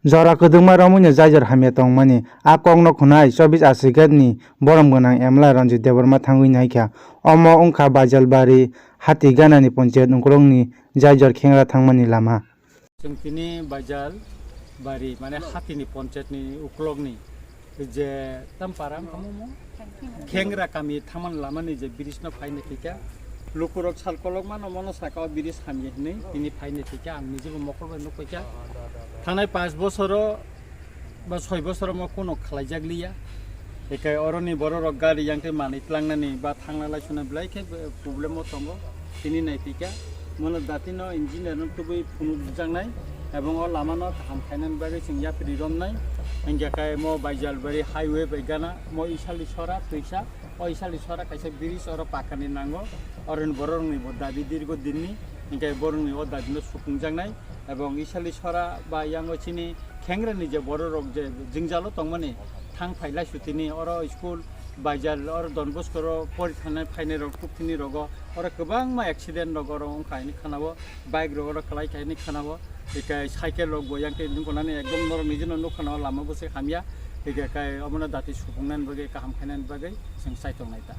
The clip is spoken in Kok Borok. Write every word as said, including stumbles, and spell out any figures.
Jora kwdwkma romwino jaijor hamya tongmani a kokno khwnai chobbish Aswghat ni borom gwnang M L A Ranjit Debbarma thangwi naikha. Omo wngkha Baijalbari hati ganani ponchayat uklokni jaijor khengra thangmani lama. Chwng tini Baijal bari, mane, hatini ponchayatni uklokni je tam para wngkha mo, khengra kami thangmani lamani je bridge no phaina thika, lukurok sal kolokmano mono saka o bridge hamya hinwi tini phaina thika, ang nijebo mokol bai nukphaikha. Thangnai panch bosoro ba soi bosoro mo kuno khlaijak liya. Ekai oroni bororok gari yang khe manwi tlangnani ba thangna lai suna belai khe problem o tongo. Tini nai thika mono dati no engineer no tubui phunukjaknai ebong o lama no kaham khainani bagwi chwng yapri romnai. Hingkhe kai mo Baijalbari highway bai gana mo Isali Sora twisa, o Isali Sora kaisa bridge oro pakani nango. Oroni bororokni bo dabi dirgo dinni, hingkhe borokni o dabi no suphungjaknai. Ebong Isali Sora ba yango chini khengrani je bororok je jwngjalo tongmani thang phai lai sutini oro school Baijal oro Don Bosco ro pori thangna phainai rok tuktini rogo oro kwbangma accident rok oro wngkha hini khwnao, bike rok oro kwlai kha hini khwnao, hikai cycle rok bo yang khe nukho nani ekdom norok nijino nukha no lama bwswk hamya, hikai kai omono dati supungnani bagwi kaham khainani bagwi chwng chaitok nai ta.